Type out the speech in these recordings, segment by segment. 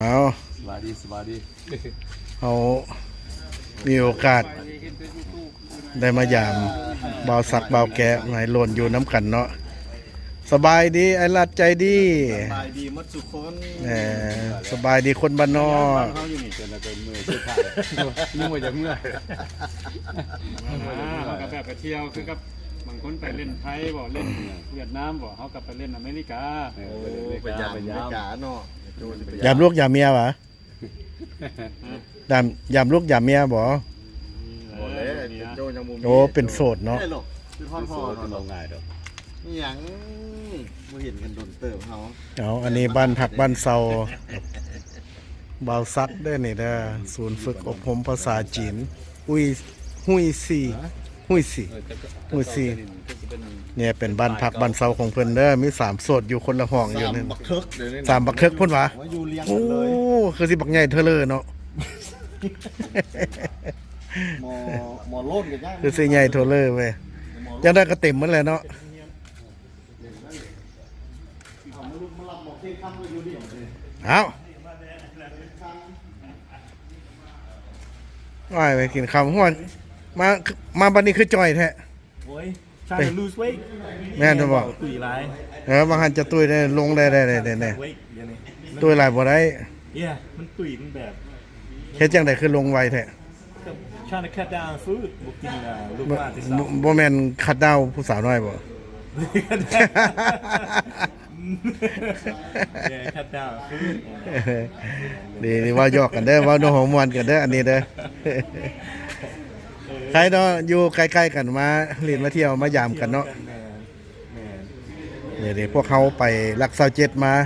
ເອົາ ສະບາຍດີ ສະບາຍດີ ເຮົາມີໂອກາດໄດ້ມາຢາມບ່າວສັກ ບ່າວແກະ ໃຫ້ໂລນຢູ່ນຳກັນເນາະ. ສະບາຍດີອ້າຍລັດໃຈດີ. ສະບາຍດີໝົດທຸກຄົນ. ເອີ ສະບາຍດີຄົນບ້ານນອກ. ເຮົາຢູ່ນີ້ ເປັນແລ້ວກໍເມື່ອຍສຸດທ້າຍ ຍັງບໍ່ຢາກເມືອ. ອ່າ ເຮົາກໍແບບໄປທ່ຽວຄືກັບ ບາງຄົນໄປຫຼິ້ນໄທບໍ ຫຼິ້ນຫວຽດນາມບໍ ເຮົາກໍໄປຫຼິ້ນອາເມລິກາ. ເອີ ໂອ້ ໄປຢາມອາເມລິກາເນາະ. ຢາມລູກຢາມເມຍຫວາ? ຢາມ ຢາມລູກຢາມເມຍບໍ? ບໍ່ແລ້ວ ເປັນໂຈຍັງບໍ່ມີ. ໂອ້ ເປັນໂສດເນາະ. ເປັນໂສດ ເປັນເວົ້າງ່າຍດອກ. ອີ່ຫຍັງ ບໍ່ເຫັນກັນດົນເຕີບເຮົາ. ເອົາ ອັນນີ້ບ້ານພັກບ້ານເຊົາ ບ່າວສັກເດີນີ້ເດີ ສູນຝຶກອົບຮົມພາສາຈີນ ອຸຍ ຮຸຍຊີ ຮຸຍຊີ ເອີ ແຕ່ກໍ ຮຸຍຊີ ແຕ່ເກົ່າແຕ່ນີ້ມັນຄືຊິເປັນ ນີ້ເປັນບ້ານພັກບ້ານເຊົາຂອງເພິ່ນເດີ ມີສາມໂສດຢູ່ຄົນລະຫ້ອງຢູ່ນັ້ນ. ສາມບັກເທິກເດີນີ້ ສາມບັກເທິກພຸ້ນຫວາ? ໂອ້ ຢູ່ລຽງກັນເລີຍ ຄືຊິບັກໃຫຍ່ເທີເລີເນາະ. ໝໍ ໝໍໂລນກໍຍັງ ຄືຊິໃຫຍ່ເທີເລີເວີຍ. ຈັ່ງໃດກໍເຕັມໝົດແຫຼະເນາະ. ເອົາ ອ້າຍ ໄປກິນເຂົ້າ ຫ້ວຍ ມາ ມາບັດນີ້ຄືຈ່ອຍແທ້. ໂອ້ຍ trying to lose weight. ແມ່ນບໍ່? ຕຸ້ຍຫຼາຍ. ເອີ ວ່າຫັ້ນຈະຕຸ້ຍໄດ້ ລົງໄດ້ ໄດ້ ໄດ້ ໄດ້ ໄດ້ weight ດຽວນີ້ ຕຸ້ຍຫຼາຍບໍ່ໄດ້. Yeah ມັນຕຸ້ຍ ມັນແບບ ເຮັດຈັ່ງໃດຄືລົງໄວແທ້? Trying to cut down food ບໍ່ກິນ ເອີ ລູກ ບໍ່ ມາແຕ່ເຊົ້າ ບໍ່ ບໍ່ແມ່ນ cut down ຜູ້ສາວນ້ອຍບໍ? Yeah cut down food. ນີ້ ນີ້ເວົ້າຢອກກັນເດີ ເວົ້າເລື່ອງຫົວມ່ວນກັນເດີ ອັນນີ້ເດີ. ໃຄເນາະ ຢູ່ໃກ້ໆກັນ ມາຫຼິ້ນມາທ່ຽວມາຢາມກັນເນາະ. ແມ່ນ ແມ່ນ ນີ້ເດ້ ພວກເຮົາໄປຫຼັກຊາວເຈັດມາ. ອໍ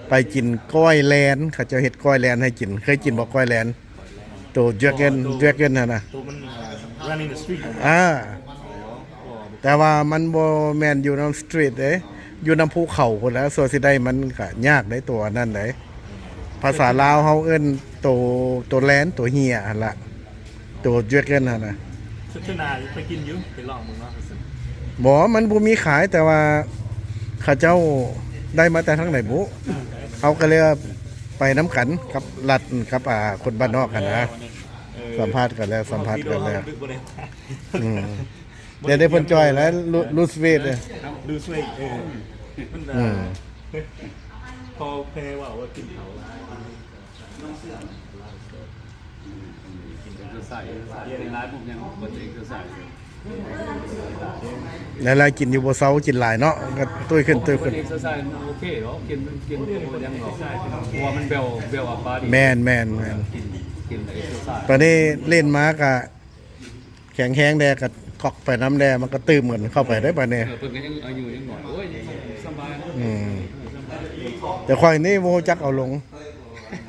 ໄປກິນກ້ອຍແລນ ເຂົາເຈົ້າເຮັດກ້ອຍແລນໃຫ້ກິນ. ເຄີຍກິນບໍ່ກ້ອຍແລນ? ໂຕ Dragon Dragon ຫັ້ນນະ ໂຕມັນ running the street ຫັ້ນນະ. ອ່າ ແຕ່ວ່າມັນບໍ່ແມ່ນຢູ່ນຳ street ເດ້ ຢູ່ນຳພູເຂົາພຸ້ນແຫຼະ ສ່ວນຊິໄດ້ມັນກະຍາກເດ້ ໂຕອັນນັ້ນເດ້. ພາສາລາວເຮົາເອີ້ນໂຕ ໂຕແລນ ໂຕເຮຍຫັ້ນລະ ໂຕ Dragon ຫັ້ນນະ. ເທື່ອໜ້າໄປກິນຢູ່ ໄປລອງເບິ່ງເນາະ. ບໍ່ ມັນບໍ່ມີຂາຍ ແຕ່ວ່າເຂົາເຈົ້າໄດ້ມາແຕ່ທາງໃດບຸ ເຮົາກໍເລີຍໄປນຳກັນກັບລັດ ກັບ ອ່າ ຄົນບ້ານນອກຫັ້ນນະ. ເອີ ສຳພາດກັນແລ້ວ ສຳພາດກັນແລ້ວ. ອືມ ດຽວໄດ້ເພິ່ນຈ່ອຍແລ້ວ lose weight ເດ້. Lose weight ເອີ ມັນ ອືມ ພໍແພເວົ້າວ່າກິນເຂົ້າຫຼາຍ ຫຼາຍໆ ພວກຍັງບໍ່ໄດ້ exercise ຫຼາຍໆ ກິນຢູ່ບໍ່ເຊົາ ກິນຫຼາຍເນາະ ກໍຕຸ້ຍຂຶ້ນ ຕຸ້ຍຂຶ້ນ. ເຮັດ exercise ໂອເຄເນາະ ກິນ ກິນບໍ່ຍັງດອກ ເພາະວ່າມັນ build build up body. ແມ່ນໆໆ ກິນ ກິນ exercise. ຕອນນີ້ຫຼິ້ນມາກະ ແຂງແຮງແດ່ ກໍກອກໄປນຳແດ່ ມັນກໍຕື່ມກັນເຂົ້າໄປໄດ້ບາດນີ້. ເອີ ເພິ່ນກໍຍັງອາຍຸຍັງນ້ອຍ ໂອ້ຍ ສະບາຍເນາະ. ອືມ ແຕ່ຂ້ອຍນີ້ບໍ່ຮູ້ຈັກເອົາລົງ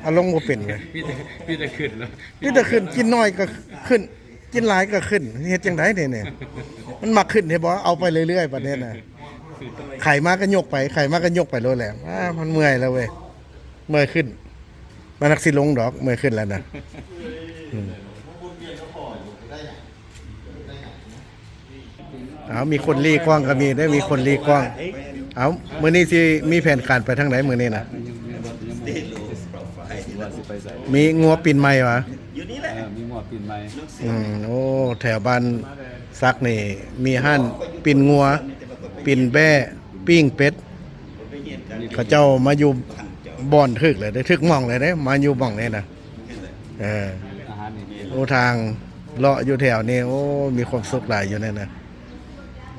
ເອົາລົງບໍ່ເປັນເລີຍ. ມີແຕ່ ມີແຕ່ຂຶ້ນເນາະ ມີແຕ່ຂຶ້ນ ກິນໜ້ອຍກໍຂຶ້ນ ກິນຫຼາຍກໍຂຶ້ນ ເຮັດຈັ່ງໃດນີ້ ນີ້ ມັນມັກຂຶ້ນແທ້ບໍ່? ເອົາໄປເລື້ອຍໆ ບາດນີ້ນະ ໄຂມາກໍຍົກໄປ ໄຂມາກໍຍົກໄປໂລດແຫຼະ. ອາ ມັນເມື່ອຍແລ້ວເວີຍ ເມື່ອຍຂຶ້ນ ມັນຮັກຊິລົງດອກ ເມື່ອຍຂຶ້ນແລ້ວນະ. ອືມ ເອົາ ມີຄົນຫຼີກກ້ອງກໍມີເດ້ ມີຄົນຫຼີກກ້ອງ. ເອົາ ມື້ນີ້ຊິມີແຜນການໄປທາງໃດມື້ນີ້ນະ? ມີງົວປິ່ນໃໝ່ຫວາ? ເອີ ມີງົວປິ່ນໃໝ່. ອືມ ໂອ້ ແຖວບ້ານສັກນີ້ມີຮ້ານປິ່ນງົວ ປິ່ນແບ້ ປີ້ງເປັດ. ເຂົາເຈົ້າມາຢູ່ບ່ອນຖືກເລີຍເດ້ ຖືກໝ່ອງເລີຍເດ້ ມາຢູ່ໝ່ອງນີ້ນະ. ເອີ ອາຫານນີ້ ໂອ້ ທາງເລາະຢູ່ແຖວນີ້ ໂອ້ ມີຄວາມສຸກຫຼາຍຢູ່ນີ້ນະ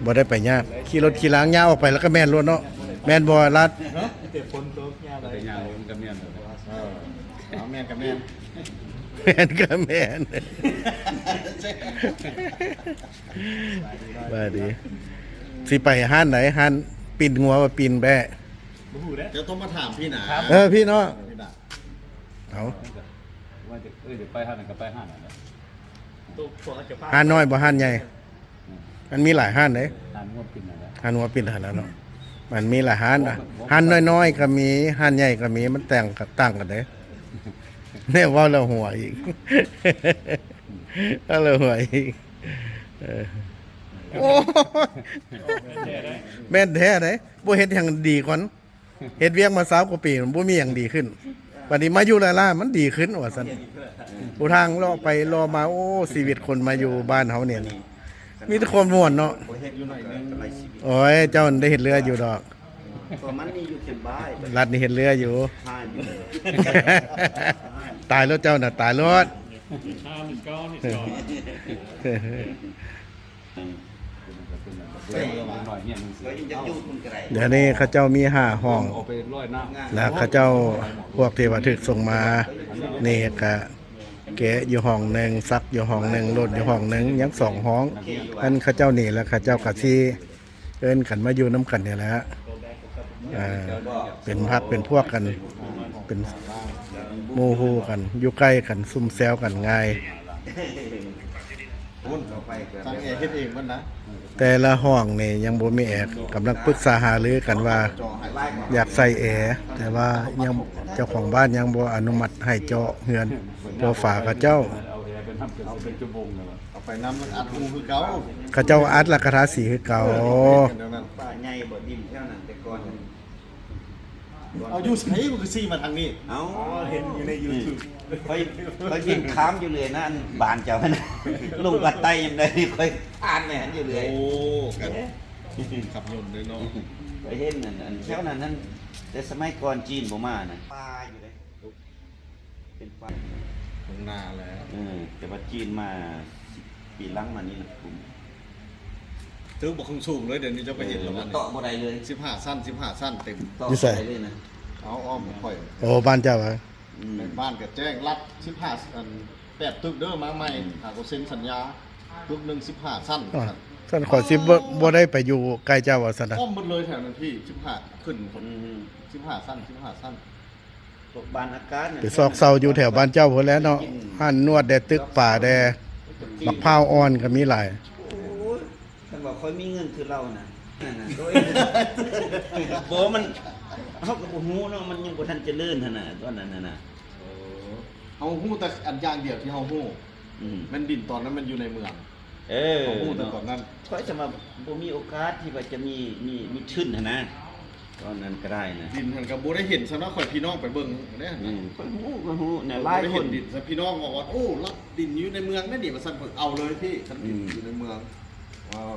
ບໍ່ໄດ້ໄປຍາກ ຂີ່ລົດຂີ່ລາງຍ່າງອອກໄປແລ້ວກໍແມ່ນໂລດເນາະ ແມ່ນບໍ່ລັດ? ແຕ່ຝົນຕົກຍາມໃດ ແຕ່ຍ່າງມັນກໍແມ່ນ. ເອີ ເອົາ ແມ່ນກໍແມ່ນ ແມ່ນກໍແມ່ນ. ວ່າດີ ຊິໄປຮ້ານໃດ? ຮ້ານປິ່ນງົວ ວ່າປິ່ນແບ້? ບໍ່ຮູ້ເດ້ ເຈົ້າຕ້ອງມາຖາມພີ່ນາ. ເອີ ພີ່ເນາະ ເອີ ພີ່ນາ. ເອົາ ວ່າຈະ ເອີ ຈະໄປຮ້ານນັ້ນກໍໄປຮ້ານນັ້ນແຫຼະ. ຮ້ານນ້ອຍບໍ່ ຮ້ານໃຫຍ່? ມັນມີຫຼາຍຮ້ານເດ້ ຮ້ານງົວປິ່ນຫັ້ນແຫຼະ ຮ້ານງົວປິ່ນຫັ້ນແຫຼະເນາະ. ມັນມີຫຼາຍຮ້ານນະ ຮ້ານນ້ອຍໆກໍມີ ຮ້ານໃຫຍ່ກໍມີ ມັນຕ່າງກັນ ຕ່າງກັນເດ້. ແນວເວົ້າແລ້ວຫົວອີກ ເວົ້າແລ້ວຫົວອີກ. ເອີ ໂອ້ ແມ່ນແທ້ເດ້ ບໍ່ເຮັດຫຍັງດີກ່ອນ. ເຮັດວຽກມາຊາວກວ່າປີ ມັນບໍ່ມີຫຍັງດີຂຶ້ນ. ບັດນີ້ມາຢູ່ຫຼາຍໆ ມັນດີຂຶ້ນວ່າຊັ້ນ. ຜູ້ທາງເລາະໄປເລາະມາ ໂອ້ ຊີວິດຄົນມາຢູ່ບ້ານເຮົານີ້ ມີແຕ່ຄວາມມ່ວນເນາະ. ໂອ້ຍ ເຈົ້າໄດ້ເຮັດເຮືອຢູ່ດອກ. ລັດນີ້ເຮັດເຮືອຢູ່. ຕາຍໂລດເຈົ້ານະ ຕາຍໂລດ. ດຽວນີ້ເຂົາເຈົ້າມີຫ້າຫ້ອງ ແລ້ວເຂົາເຈົ້າ ພວກທີ່ວ່າຖືກສົ່ງມານີ້ກະແກະຢູ່ຫ້ອງໜຶ່ງ ຊັກຢູ່ຫ້ອງໜຶ່ງ ໂລດຢູ່ຫ້ອງໜຶ່ງ ຍັງສອງຫ້ອງ. ອັນເຂົາເຈົ້ານີ້ ແລ້ວເຂົາເຈົ້າກະຊິເອີ້ນກັນມາຢູ່ນຳກັນນີ້ແຫຼະ ເປັນພັກເປັນພວກກັນ ເປັນໝູ່ຄູ່ກັນ ຢູ່ໃກ້ກັນ ຊຸມແຊວກັນງ່າຍ. ຊັ້ນແອເຮັດເອງເບິດນະ. ແຕ່ລະຫ້ອງນີ້ຍັງບໍ່ມີແອ ກຳລັງປຶກສາຫາລືກັນວ່າຢາກໃສ່ແອ ແຕ່ວ່າຍັງ ເຈົ້າຂອງບ້ານຍັງບໍ່ອະນຸມັດໃຫ້ເຈາະເຮືອນ ເພາະຝາເຂົາເຈົ້າ ເອົາໄປນຳ ອັດຮູຄືເກົ່າ ເຂົາເຈົ້າອັດແລ້ວກະທາສີຄືເກົ່າ. ປ່າໃຫຍ່ບໍ່ ດິນແຖວນັ້ນແຕ່ກ່ອນ. ເອົາ ຢູ່ໃສ ມັນຄືຊີ້ມາທາງນີ້? ເອົ້າ ເຫັນຢູ່ໃນຢູທູບ. ຂ້ອຍ ຂ້ອຍບິນຂ້າມຢູ່ເລີຍນະ ອັນບ້ານເຈົ້າຫັ້ນ ລົງປາກໃຕ້ຍາມໃດຂ້ອຍຜ່ານແມ່ນຢູ່ເລີຍ. ໂອ້ ກັນຂັບຍົນເລີຍເນາະ. ຂ້ອຍເຫັນອັນ ອັນແຖວນັ້ນຫັ້ນ ແຕ່ສະໄໝກ່ອນຈີນບໍ່ມານະ ປ່າຢູ່ເດ້ ເປັນປ່າທົ່ງນາແລ້ວ. ເອີ ແຕ່ວ່າຈີນມາສິບປີຫຼັງມານີ້ນະ ຕຶກບັກສູງເລີຍ. ດຽວນີ້ເຈົ້າໄປເຫັນແລ້ວ ມັນເຕາະບໍ່ໄດ້ເລີຍ ສິບຫ້າຊັ້ນ ສິບຫ້າຊັ້ນເຕັມ ເຕາະບໍ່ໄດ້ເລີຍນະ. ເອົາອ້ອມຂ້ອຍ ໂອ້ ບ້ານເຈົ້າຫວາ? ອືມ ແມ່ນ ບ້ານກະແຈ້ງລັດ ສິບຫ້າ ອັນ ແປດຕຶກເດີ ມາໃໝ່ ຫາກໍເຊັນສັນຍາ ຕຶກໜຶ່ງ ສິບຫ້າຊັ້ນ. ຊັ້ນຂ້ອຍຊິບໍ່ ບໍ່ໄດ້ໄປຢູ່ໃກ້ເຈົ້າວ່າຊັ້ນນະ. ອ້ອມໝົດເລີຍແຖວນັ້ນພີ່ ສິບຫ້າ ຂຶ້ນພຸ້ນ ອືມ ສິບຫ້າຊັ້ນ ສິບຫ້າຊັ້ນ. ໄປຊອກເຊົ່າຢູ່ແຖວບ້ານເຈົ້າພຸ້ນແຫຼະເນາະ ຮ້ານນວດແດ່ ຕຶກປາແດ່ ບັກພ້າວອ່ອນກໍມີຫຼາຍ. ໂອ້ຍ ຄັນວ່າຂ້ອຍມີເງິນຄືລາວນະ ນັ້ນນະ ໂດຍ ບໍ່ ມັນ ເຮົາກໍບໍ່ຮູ້ເນາະ ມັນຍັງບໍ່ທັນຈະເລີນຫັ້ນນະ ຕອນນັ້ນຫັ້ນນະ. ເຮົາຮູ້ແຕ່ອັນຢ່າງດຽວທີ່ເຮົາຮູ້ ອືມ ແມ່ນດິນຕອນນັ້ນມັນຢູ່ໃນເມືອງ. ເອີ ເຮົາຮູ້ແຕ່ຕອນນັ້ນ. ຂ້ອຍຈະວ່າບໍ່ມີໂອກາດທີ່ວ່າຈະມີ ມີ ມີທຶນຫັ້ນນະ ຕອນນັ້ນກໍໄດ້ນະ. ດິນຫັ້ນກໍບໍ່ໄດ້ເຫັນຊ້ຳນະ ຂ້ອຍພີ່ນ້ອງໄປເບິ່ງເດ້. ອືມ ຂ້ອຍຮູ້ ຂ້ອຍຮູ້ນະ ຫຼາຍຄົນ ເຫັນດິນຊ້ຳ ພີ່ນ້ອງບອກວ່າ ໂອ້ ລັດດິນຢູ່ໃນເມືອງເດ້ນີ້ ວ່າຊັ້ນ. ຂ້ອຍເອົາເລີຍພີ່ ຄັນດິນ ອືມ ຢູ່ໃນເມືອງ. ວ້າວ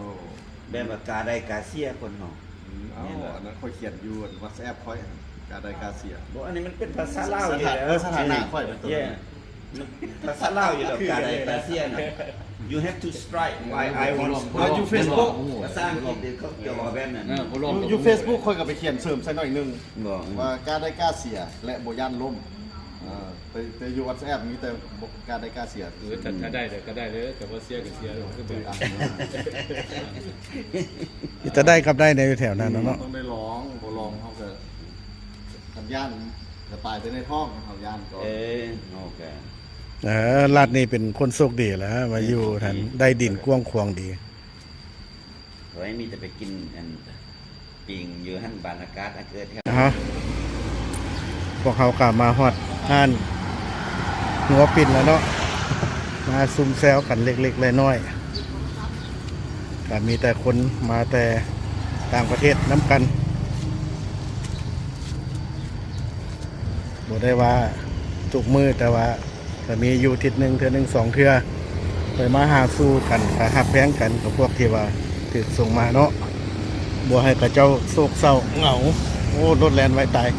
ແບບວ່າກາໄດ້ກາເສຍຄົນເຮົາ. ອືມ ເອົາ ແມ່ນບໍ່? ອັນນັ້ນຂ້ອຍຂຽນຢູ່ WhatsApp ຂ້ອຍ ກາໄດ້ກາເສຍ. ບໍ່ ອັນນີ້ມັນເປັນພາສາລາວຢູ່ແລ້ວ ສະຖານະຂ້ອຍເປັນຕົວ ເອີ ພາສາລາວຢູ່ແລ້ວ ກາໄດ້ກາເສຍນະ. You have to strike. I I want. ຢູ່ Facebook ພາສາອັງກິດເດ້ ເຂົາຈະເວົ້າແບບນັ້ນ. ເອີ ບໍ່ລອງ ຢູ່ Facebook ຂ້ອຍກໍໄປຂຽນເສີມໃສ່ໜ້ອຍໜຶ່ງ ບໍ່ ວ່າກາໄດ້ກາເສຍ ແລະ ບໍ່ຢ້ານລົ້ມ. ເອີ ແຕ່ ແຕ່ຢູ່ WhatsApp ມີແຕ່ບໍ່ ກາໄດ້ກາເສຍ. ເອີ ຖ້າ ຖ້າໄດ້ກໍໄດ້ເດີ ແຕ່ວ່າເສຍກໍເສຍ ຄືແບບ ເປັນຕາໄດ້ກັບໄດ້ໃນຢູ່ແຖວນັ້ນເນາະ. ອືມ ຕ້ອງໄດ້ລອງ ບໍ່ລອງເຮົາກໍ ຄັນຢ້ານກໍຕາຍແຕ່ໃນທ້ອງ ເຮົາຢ້ານກ່ອນ. ເອີ ໂອເຄ ເອີ ລັດນີ້ເປັນຄົນໂຊກດີແຫຼະ ມາຢູ່ຫັ້ນ ໄດ້ດິນກວ້າງຂວາງດີ. ໂອ້ຍ ມີແຕ່ໄປກິນອັນປີ້ງຢູ່ຫັ້ນ ບັນຍາກາດອັນເກີດ. ເຮົາ ພວກເຮົາກໍມາຮອດຮ້ານງົວປິ່ນແລ້ວເນາະ ມາຊຸມແຊວກັນເລັກໆນ້ອຍໆ ກໍມີແຕ່ຄົນມາແຕ່ຕ່າງປະເທດນຳກັນ ບໍ່ໄດ້ວ່າທຸກມື້ ແຕ່ວ່າ ກໍມີຢູ່ທິດໜຶ່ງເທື່ອໜຶ່ງສອງເທື່ອ ໄປມາຫາສູ່ກັນ ກໍຮັກແພງກັນກັບພວກທີ່ວ່າຖືກສົ່ງມາເນາະ ບໍ່ໃຫ້ເຂົາເຈົ້າໂສກເສົ້າເຫງົາ. ໂອ້ ລົດແລ່ນໄວຕາຍ.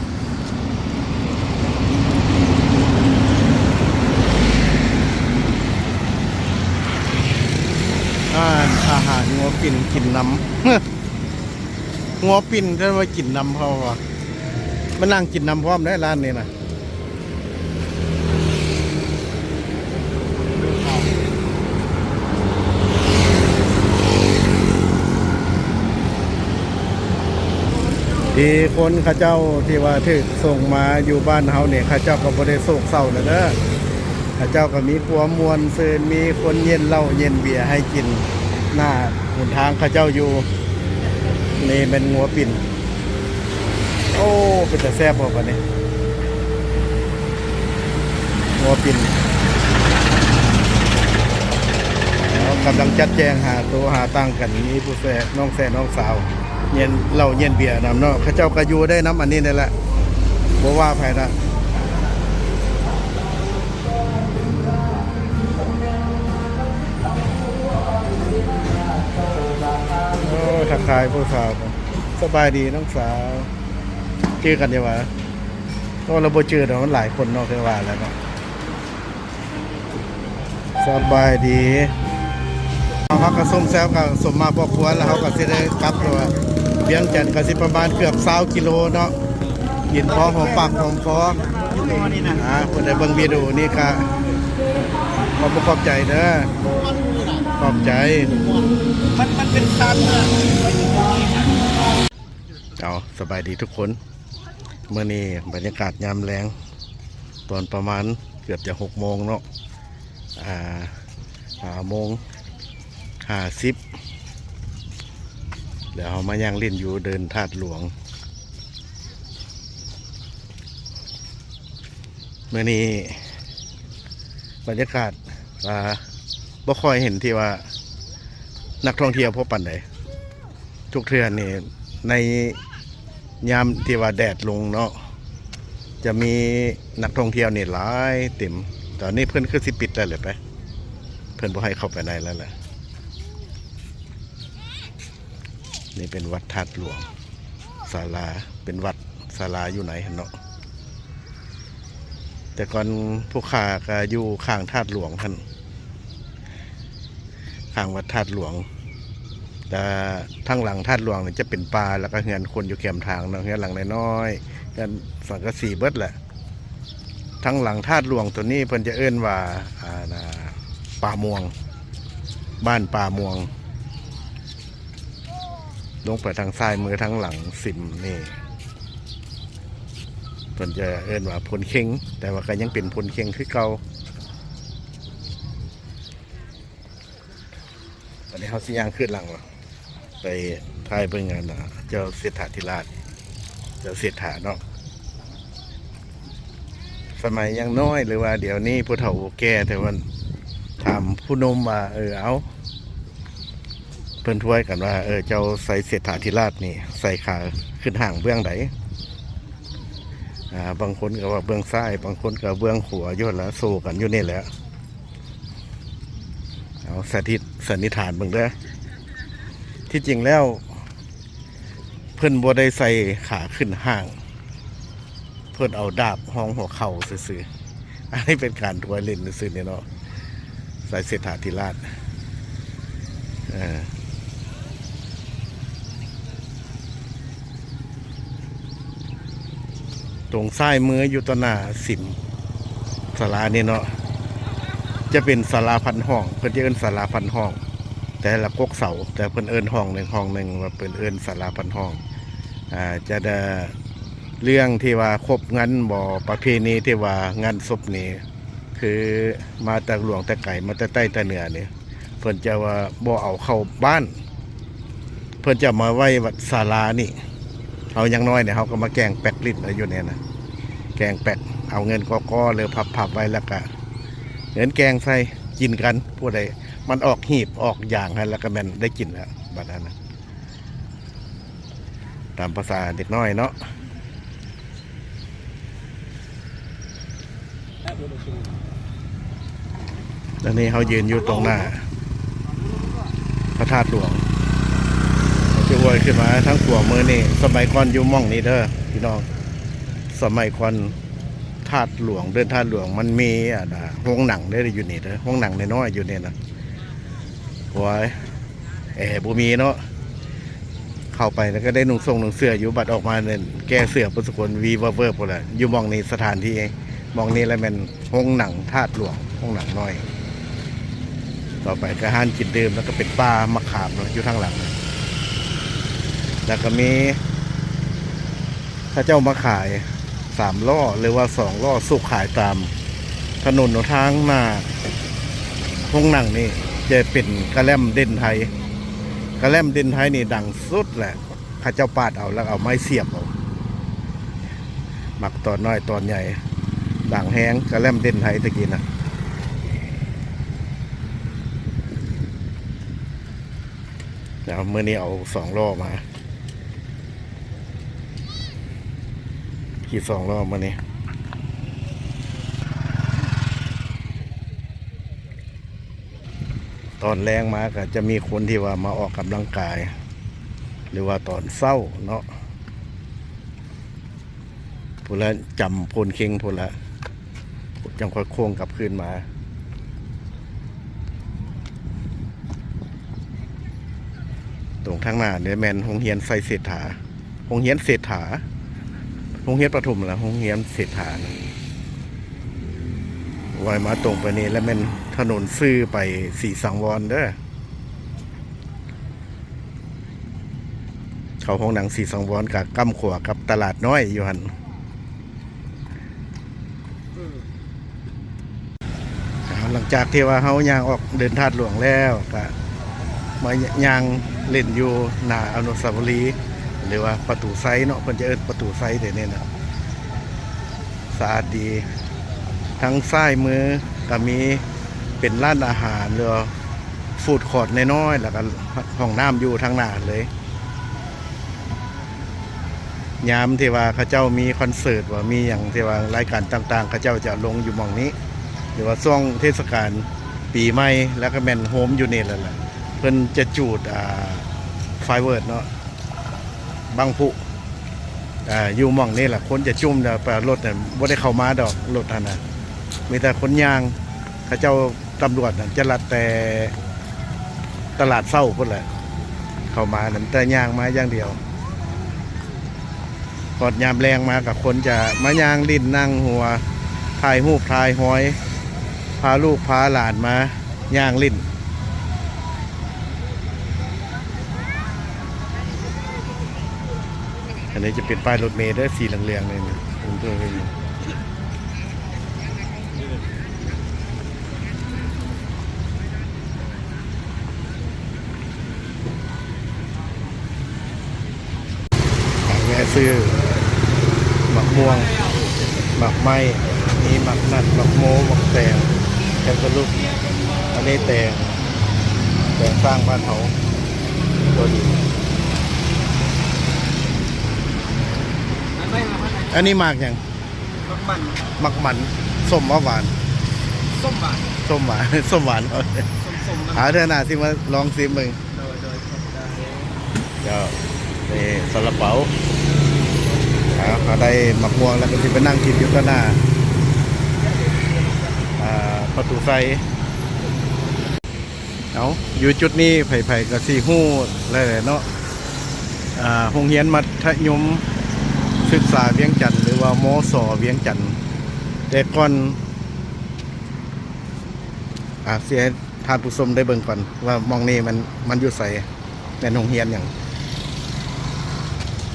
ຮ້ານອາຫານງົວປິ່ນກິນນຳ ງົວປິ່ນ ແຕ່ວ່າກິນນຳເຂົາວ່າ ມານັ່ງກິນນຳພ້ອມໄດ້ ຮ້ານນີ້ນະ. ທີ່ຄົນເຂົາເຈົ້າທີ່ວ່າຖືກສົ່ງມາຢູ່ບ້ານເຮົານີ້ ເຂົາເຈົ້າກໍບໍ່ໄດ້ໂສກເສົ້າແລ້ວເດີ. ເຂົາເຈົ້າກໍມີຄວາມມ່ວນຊື່ນ ມີຄົນເຢັນເຫຼົ້າເຢັນເບຍໃຫ້ກິນ ໜ້າຫົນທາງເຂົາເຈົ້າຢູ່. ນີ້ແມ່ນງົວປິ່ນ. ໂອ້ ເປັນຕາແຊບບໍ່ບາດນີ້ ງົວປິ່ນ. ເຂົາກຳລັງຈັດແຈງຫາໂຕຫາຕັ່ງກັນ ມີຜູ້ແຊ ນ້ອງແຊ ນ້ອງສາວ ເຢັນເຫຼົ້າເຢັນເບຍນຳເນາະ. ເຂົາເຈົ້າກໍຢູ່ໄດ້ນຳອັນນີ້ນີ້ແຫຼະ ບໍ່ວ່າໃຜນະ. ຊາຍຜູ້ສາວ ສະບາຍດີນ້ອງສາວ ຈື່ກັນຢູ່ຫວາ? ໂອ້ ລາວບໍ່ຈື່ດອກ ມັນຫຼາຍຄົນເນາະ ຄືວ່າແລ້ວເນາະ. ສະບາຍດີ. ເຮົາກໍຊົມແຊວ ກໍຊົມມາພໍຄວນແລ້ວ ເຮົາກໍຊິໄດ້ກັບຕົວວຽງຈັນ ກໍຊິປະມານເກືອບຊາວກິໂລເນາະ. ກິນພໍຫອມປາກຫອມຄໍ. ອ່າ ຜູ້ໃດເບິ່ງວິດີໂອນີ້ກະຂອບອົກຂອບໃຈເດີ ຂອບໃຈ. ມັນ ມັນເປັນຊານເມືອງ. ເອົາ ສະບາຍດີທຸກຄົນ. ມື້ນີ້ບັນຍາກາດຍາມແລງ ຕອນປະມານເກືອບຈະຫົກໂມງເນາະ ອ່າ ຫ້າໂມງຫ້າສິບ ແລ້ວເຮົາມາຍ່າງຫຼິ້ນຢູ່ເດີ່ນທາດຫຼວງ. ມື້ນີ້ບັນຍາກາດ ອ່າ ບໍ່ຄ່ອຍເຫັນທີ່ວ່ານັກທ່ອງທ່ຽວພໍປານໃດ. ທຸກເທື່ອນີ້ໃນຍາມທີ່ວ່າແດດລົງເນາະ ຈະມີນັກທ່ອງທ່ຽວນີ້ຫຼາຍເຕັມ. ຕອນນີ້ເພິ່ນຄືຊິປິດແລ້ວແຫຼະໄປ ເພິ່ນບໍ່ໃຫ້ເຂົ້າໄປໃນແລ້ວແຫຼະ. ນີ້ເປັນວັດທາດຫຼວງ ສາລາ ເປັນວັດສາລາຢູ່ໃນຫັ້ນເນາະ. ແຕ່ກ່ອນຜູ້ຂ້າກໍຢູ່ຂ້າງທາດຫຼວງຫັ້ນ ຂ້າງວັດທາດຫຼວງ. ແຕ່ທາງຫຼັງທາດຫຼວງນີ້ຈະເປັນປ່າ ແລ້ວກໍເຮືອນຄົນຢູ່ແຄມທາງເນາະ ເຮືອນຫຼັງນ້ອຍໆ ເຮືອນສັງກະສີເບິດແຫຼະ. ທາງຫຼັງທາດຫຼວງໂຕນີ້ເພິ່ນຈະເອີ້ນວ່າ ອ່າ ປ່າມ່ວງ ບ້ານປ່າມ່ວງ. ລົງໄປທາງຊ້າຍມືທາງຫຼັງສິມນີ້ ເພິ່ນຈະເອີ້ນວ່າໂພນເຄັງ ແຕ່ວ່າກໍຍັງເປັນໂພນເຄັງຄືເກົ່າ. ບັດນີ້ເຮົາຊິຍ່າງຄືນຫຼັງວະ ໄປຖ່າຍເບິ່ງອັນ ເຈົ້າເສດຖາທິລາດ ເຈົ້າເສດຖາເນາະ. ສະໄໝຍັງນ້ອຍ ຫຼືວ່າດຽວນີ້ຜູ້ເຖົ້າຜູ້ແກ່ ແຕ່ວ່າຖາມຜູ້ໜຸ່ມວ່າ ເອີ ເອົາ ເພິ່ນທວຍກັນວ່າ ເອີ ເຈົ້າໃສ່ເສດຖາທິລາດນີ້ ໃສ່ຂາຂຶ້ນຫ້າງເບື້ອງໃດ? ອ່າ ບາງຄົນກໍວ່າເບື້ອງຊ້າຍ ບາງຄົນກໍເບື້ອງຂວາ ຢູ່ຫັ້ນລະ ໂຊກັນຢູ່ນີ້ແຫຼະ. ເອົາ ສະຖິດ ສັນນິຖານເບິ່ງເດີ. ທີ່ຈິງແລ້ວ ເພິ່ນບໍ່ໄດ້ໃສ່ຂາຂຶ້ນຫ້າງ ເພິ່ນເອົາດາບຮອງຫົວເຂົ່າຊື່ໆ. ອັນນີ້ເປັນການທວຍຫຼິ້ນຊື່ໆນີ້ເນາະ ໃສ່ເສດຖາທິລາດ. ເອີ ຕົງຊ້າຍມືຢູ່ຕໍ່ໜ້າສິມສາລານີ້ເນາະ ຈະເປັນສາລາພັນຫ້ອງ ເພິ່ນຈະເອີ້ນສາລາພັນຫ້ອງ ແຕ່ລະກົກເສົາ ແຕ່ເພິ່ນເອີ້ນຫ້ອງໜຶ່ງ ຫ້ອງໜຶ່ງ ວ່າເພິ່ນເອີ້ນສາລາພັນຫ້ອງ. ອ່າ ຈະໄດ້ເລື່ອງທີ່ວ່າຄົບງັນບໍ ປະເພນີທີ່ວ່າງານສົບນີ້ ຄືມາແຕ່ຫຼວງແຕ່ໄກ ມາແຕ່ໃຕ້ແຕ່ເໜືອນີ້ ເພິ່ນຈະວ່າບໍ່ເອົາເຂົ້າບ້ານ ເພິ່ນຈະເອົາມາໄວ້ວັດສາລານີ້. ເຮົາຍັງນ້ອຍນີ້ ເຮົາກໍມາແກງແປັກຫຼິ້ນຢູ່ນີ້ນະ ແກງແປັກ ເອົາເງິນກໍໆ ຫຼືພັບໆໄວ້ ແລ້ວກະເງິນແກງໃສ່ກິນກັນ. ຜູ້ໃດມັນອອກຮີບອອກຢາງຫັ້ນ ແລ້ວກະແມ່ນໄດ້ກິນແລ້ວ ບັດນັ້ນນະ. ຕາມພາສາເດັກນ້ອຍເນາະ. ຕອນນີ້ເຮົາຢືນຢູ່ຕົງໜ້າພະທາດຫຼວງ ຈະອວຍຂຶ້ນມາທາງຂວາມືນີ້. ສະໄໝກ່ອນຢູ່ໝ່ອງນີ້ເດີພີ່ນ້ອງ ສະໄໝກ່ອນທາດຫຼວງ ເດີ່ນທາດຫຼວງ ມັນມີ ອັນ ໂຮງໜັງເດີ ຢູ່ນີ້ເດີ ໂຮງໜັງນ້ອຍໆຢູ່ນີ້ນະ. ໂອ້ຍ ແອບໍ່ມີເນາະ ເຂົ້າໄປແລ້ວກໍໄດ້ນຸ່ງສົ່ງນຸ່ງເສື້ອຢູ່ ບັດອອກມານັ້ນແກ້ເສື້ອເບິດສຸຄົນ ວີເວີເວີພຸ້ນແຫຼະ. ຢູ່ໝ່ອງນີ້ ສະຖານທີ່ໝ່ອງນີ້ລະແມ່ນໂຮງໜັງທາດຫຼວງ ໂຮງໜັງນ້ອຍ. ຕໍ່ໄປກໍຮ້ານກິນດື່ມ ແລ້ວກໍເປັນປ່າໝາກຂາມເນາະ ຢູ່ທາງຫຼັງ. ແລ້ວກໍມີ ເຂົາເຈົ້າມາຂາຍສາມລໍ້ ຫຼືວ່າສອງລໍ້ ສຸກຂາຍຕາມຖະໜົນຫົນທາງ. ໜ້າໂຮງໜັງນີ້ຈະເປັນກະແລັມເດັ່ນໄທ ກະແລັມເດັ່ນໄທນີ້ດັງສຸດແຫຼະ ເຂົາເຈົ້າປາດເອົາ ແລ້ວເອົາໄມ້ສຽບເອົາ ໝາກຕອນນ້ອຍຕອນໃຫຍ່ ດັງແຮງ ກະແລັມເດັ່ນໄທຕະກີ້ນະ. ແລ້ວມື້ນີ້ເອົາສອງລໍ້ມາ ຂີ່ສອງລໍ້ມື້ນີ້. ຕອນແລງມາກໍຈະມີຄົນທີ່ວ່າມາອອກກຳລັງກາຍ ຫຼືວ່າຕອນເຊົ້າເນາະ ພຸ້ນລະ ຈຳໂພນເຄັງພຸ້ນລະ ຈັ່ງຄ່ອຍໂຄ້ງກັບຄືນມາ. ຕົງທາງໜ້ານີ້ແມ່ນໂຮງຮຽນໄຊເສດຖາ ໂຮງຮຽນເສດຖາ ໂຮງຮຽນປະຖົມ ແລະ ໂຮງຮຽນເສດຖາ. ໄວມາຕົງໄປນີ້ ແລະ ແມ່ນຖະໜົນຊື່ໄປສີສັງວອນເດີ້. ເຂົ້າໂຮງໜັງສີສັງວອນ ກະກ້ຳຂວາກັບຕະຫຼາດນ້ອຍຢູ່ຫັ້ນ. ອືມ ອ່າ ຫຼັງຈາກທີ່ວ່າເຮົາຍ່າງອອກເດີ່ນທາດຫຼວງແລ້ວ ກະມາຍ່າງຫຼິ້ນຢູ່ໜ້າອະນຸສາວະລີ ຫຼືວ່າປະຕູໄຊເນາະ ເພິ່ນຈະເອີ້ນປະຕູໄຊແຕ່ນີ້ນະ. ສະອາດດີ. ທາງຊ້າຍມືກະມີເປັນຮ້ານອາຫານ ຫຼືວ່າຟູດຄອດນ້ອຍໆ ແລ້ວກະຫ້ອງນ້ຳຢູ່ທາງໜ້າເລີຍ. ຍາມທີ່ວ່າເຂົາເຈົ້າມີຄອນເສີດ ວ່າມີຫຍັງທີ່ວ່າລາຍການຕ່າງໆ ເຂົາເຈົ້າຈະລົງຢູ່ໝ່ອງນີ້ ຫຼືວ່າຊ່ວງເທດສະການປີໃໝ່ ແລ້ວກະແມ່ນໂຮມຢູ່ນີ້ແຫຼະ ເພິ່ນຈະຈູດ ອ່າ ໄຟເວີກເນາະ ບັ້ງພຸ ອ່າ ຢູ່ໝ່ອງນີ້ແຫຼະ ຄົນຈະຈຸ້ມ ແລ້ວລົດນະບໍ່ໄດ້ເຂົ້າມາດອກ ລົດຫັ້ນນະ ມີແຕ່ຄົນຍ່າງ ເຂົາເຈົ້າ ຕຳຫຼວດນັ້ນຈະລັດແຕ່ຕະຫຼາດເຊົ້າພຸ້ນແຫຼະ ເຂົ້າມານັ້ນ ແຕ່ຍ່າງມາຢ່າງດຽວ. ຮອດຍາມແລງມາກະຄົນຈະມາຍ່າງຫຼິ້ນນັ່ງຫົວ ຖ່າຍຮູບຖ່າຍຮອຍ ພາລູກພາຫຼານມາຍ່າງຫຼິ້ນ. ອັນນີ້ຈະເປັນປ້າຍລົດເມເດີ້ ສີເຫຼືອງໆ ນີ້ນະ ແວະຊື້ໝາກມ່ວງ ໝາກໄມ້ ມີໝາກນັດ ໝາກໂມ ໝາກແຕງ ແຄນຕາລູບ. ອັນນີ້ແຕງ ແຕງສ້າງບ້ານເຮົາ ຕົວນີ້. ອັນນີ້ໝາກຫຍັງ? ໝາກມັນ ໝາກມັນ. ສົ້ມບໍ່ຫວານ? ສົ້ມຫວານ ສົ້ມຫວານ ສົ້ມຫວານ. ໂອເຄ ສົ້ມໆ ມັນ ຫາເທື່ອໜ້າຊິມາລອງຊິມເບິ່ງ. ໂດຍ ໂດຍ ຂອບໃຈ. ເຈົ້າ ນີ້ຊາລາເປົາ. ອ່າ ເຮົາໄດ້ໝາກມ່ວງແລ້ວກະຊິໄປນັ່ງກິນຢູ່ຕໍ່ໜ້າ ອ່າ ປະຕູໄຊ. ເອົາ ຢູ່ຈຸດນີ້ໃຜໆກະຊິຮູ້ແລ້ວແຫຼະເນາະ ອ່າ ໂຮງຮຽນມັດທະຍົມສຶກສາວຽງຈັນ ຫຼືວ່າ ມສ ວຽງຈັນ. ແຕ່ກ່ອນ ອ່າ ຊິໃຫ້ທ່ານຜູ້ຊົມໄດ້ເບິ່ງກ່ອນວ່າໝ່ອງນີ້ມັນ ມັນຢູ່ໃສ ແມ່ນໂຮງຮຽນຫຍັງ?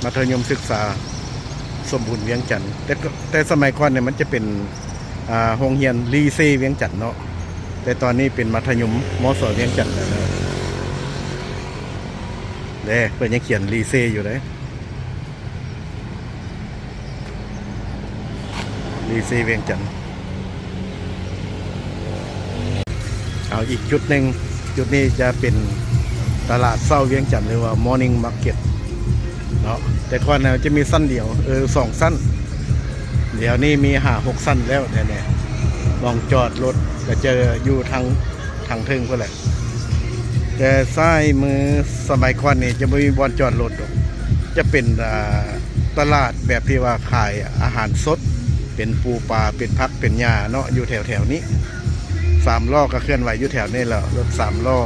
ມັດທະຍົມສຶກສາສົມບູນວຽງຈັນ. ແຕ່ ແຕ່ສະໄໝກ່ອນນີ້ມັນຈະເປັນ ອ່າ ໂຮງຮຽນລີເຊວຽງຈັນເນາະ ແຕ່ຕອນນີ້ເປັນມັດທະຍົມ ມສ ວຽງຈັນແລ້ວເນາະ. ເດ້ ເພິ່ນຍັງຂຽນລີເຊຢູ່ເດ້. ລີເຊວຽງຈັນ. ເອົາ ອີກຈຸດໜຶ່ງ ຈຸດນີ້ຈະເປັນຕະຫຼາດເຊົ້າວຽງຈັນ ຫຼືວ່າ Morning Market ເນາະ. ແຕ່ກ່ອນນະຈະມີຊັ້ນດຽວ ເອີ ສອງຊັ້ນ ດຽວນີ້ມີຫ້າຫົກຊັ້ນແລ້ວແທ້ໆ. ໝ່ອງຈອດລົດກະຈະຢູ່ທາງ ທາງເທິງພຸ້ນແຫຼະ. ແຕ່ຊ້າຍມືສະໄໝກ່ອນນີ້ຈະບໍ່ມີບ່ອນຈອດລົດດອກ ຈະເປັນ ອ່າ ຕະຫຼາດແບບທີ່ວ່າຂາຍອາຫານສົດ ເປັນປູປາ ເປັນຜັກ ເປັນຫຍ້າເນາະ ຢູ່ແຖວໆນີ້. ສາມລໍ້ກະເຄື່ອນໄຫວຢູ່ແຖວນີ້ແຫຼະ ລົດສາມລໍ້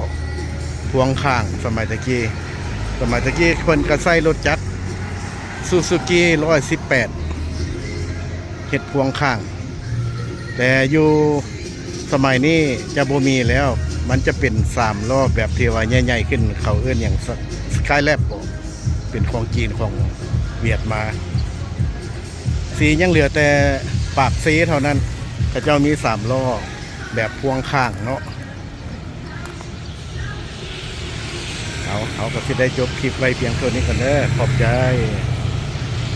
ພວງຂ້າງ. ສະໄໝຕະກີ້ ສະໄໝຕະກີ້ເພິ່ນກະໃຊ້ລົດຈັກ ຊູຊູກີ ຮ້ອຍສິບແປດ ເຮັດພວງຂ້າງ ແຕ່ຢູ່ສະໄໝນີ້ຈະບໍ່ມີແລ້ວ ມັນຈະເປັນສາມລໍ້ແບບທີ່ວ່າໃຫຍ່ໆຂຶ້ນ ເຂົາເອີ້ນຫຍັງ ສະ ສະກາຍແລັບບໍ ເປັນຂອງຈີນຂອງຫວຽດມາ. ຊິຍັງເຫຼືອແຕ່ປາກເຊເທົ່ານັ້ນ ເຂົາເຈົ້າມີສາມລໍ້ແບບພວງຂ້າງເນາະ. ເອົາ ເຮົາກະຊິໄດ້ຈົບຄລິບໄວ້ພຽງເທົ່ານີ້ກ່ອນເດີ້ ຂອບໃຈ.